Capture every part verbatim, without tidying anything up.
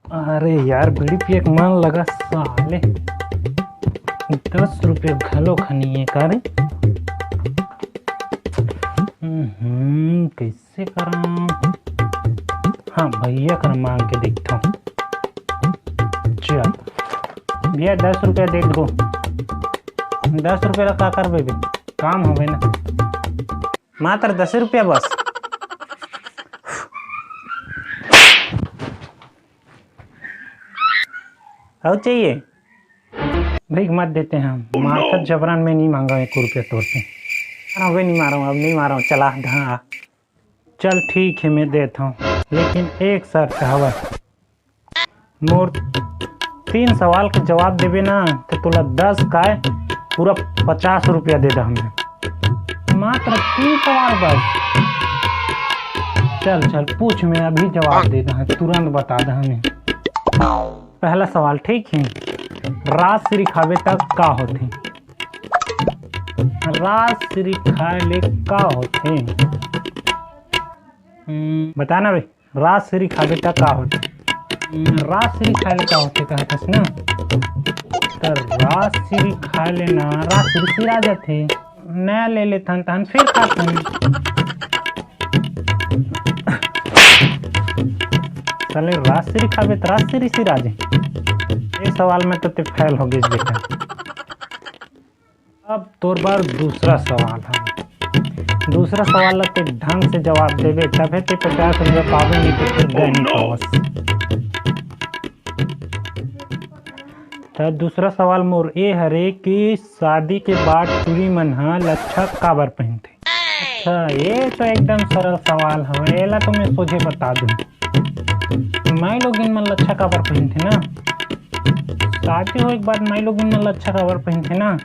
अरे यार, बीड़ी पिए के मन लगा साले। दस रुपया घलो खनिए का रे? हम्म, कैसे करां? हाँ, भैया कर मांग के देखता हूँ। चल भैया, दस रुपया दे दो। दस रुपया ला का करबे बे? काम हवे ना। मात्र दस रुपया बस। और चाहिए? भीख मत देते हम। माथा जबरन में नहीं मांगा एक रुपया तोर से। हाँ, वे नहीं मारो, अब नहीं मारो, चला ढा। चल ठीक है, मैं देता हूँ, लेकिन एक शर्त हवा। मोर तीन सवाल के जवाब देबे ना, तो तुला दस काय पूरा पचास रुपया दे दा हमें। मात्र तीन सवाल बस। चल चल पूछ, मैं अभी जवाब दे दा, तुरंत बता दा हमें। पहला सवाल, ठीक है, राजश्री खाबे तक का होथे? राजश्री खाए ले का होथे? हम्म, बताना बे। राजश्री खाबे त का होथे? हम्म, राजश्री खाए ले का होथे कहत हस ना? त राजश्री खाए ले ना राजश्री सिरा जाथे। नया ले लेथन तहन फिर खाथन। साले राजश्री खाबे त राजश्री सिरा जाही। ये सवाल में तो ते फेल हो गइस बेटा। अब तोर बर दूसरा सवाल है। दूसरा सवाल ला ते ढंग से जवाब देबे तभे ते पचास रुपया पाबे, नहीं तो फिर गए नहीं पावस। त दूसरा सवाल मोर ए हरे कि शादी के बाद टूरी मन ह लच्छा काबर पहिनथे? अच्छा, ये तो एकदम सरल सवाल हवे, एला तो मैं सोझे बता दूं। माई लोगिन मन लच्छा काबर पहिनथे ना, शादी होए के बाद माई लोगिन मन लच्छा काबर पहिनथे ना।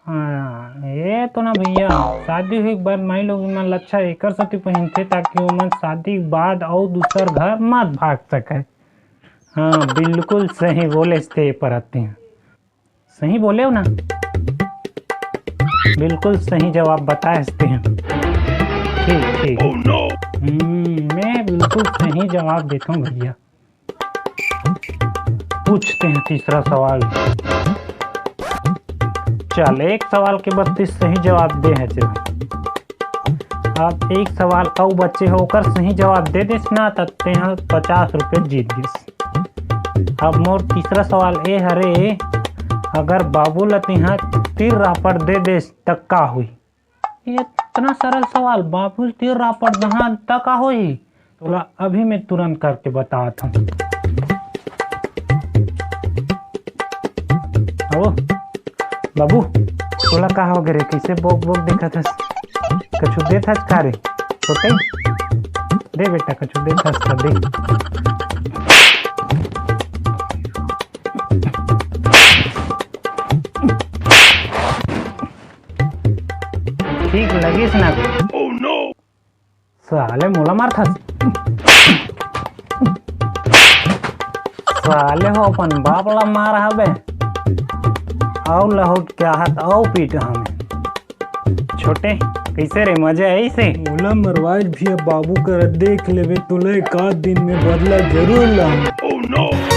हाँ, ये तो ना भैया, शादी होए के बाद माई लोगिन मन लच्छा एकर सेती पहिनथे ताकि ओमन शादी के बाद अउ दूसर घर मत भाग सके। हाँ, बिल्कुल सही बोले ते परत। सही बोले हो ना? बिल्कुल सही जवाब बताए हस ते। ठीक, ठीक। हम्म, मैं बिल्कुल सही जवाब देता हूँ भैया। पूछते हैं तीसरा सवाल। चल, एक सवाल के बत्तीस सही जवाब दे है। चल, अब एक सवाल अउ बचे हो, ओकर सही जवाब दे देस ना, त तेहा पचास रुपये जीत गिस। अब मोर तीसरा सवाल ए हरे, अगर बाबू ल तिहा तीर रापड़ दे देस त का होही? ये इतना सरल सवाल, बाबू ल तीर रापड़ दहा त का होही? तोला अभी मैं तुरंत करके बतात हूँ। ओ बाबू, तोला का हो गे रे? कैसे बोक बोक देखत हस? कछु देत हस का रे? छोटे, दे बेटा, कछु देत हस का दे। ठीक लगिस ना? साले मोला मारथस। साले हो अपन बाप ला मार हबे। अउ लहुट के आहत अउ पीट हमें। छोटे, कैसे रे, मजा आइस हे? मोला मरवाइस भी अब बाबू करा देख लेबे, तोला एक आध दिन में बदला जरूर लाहूं।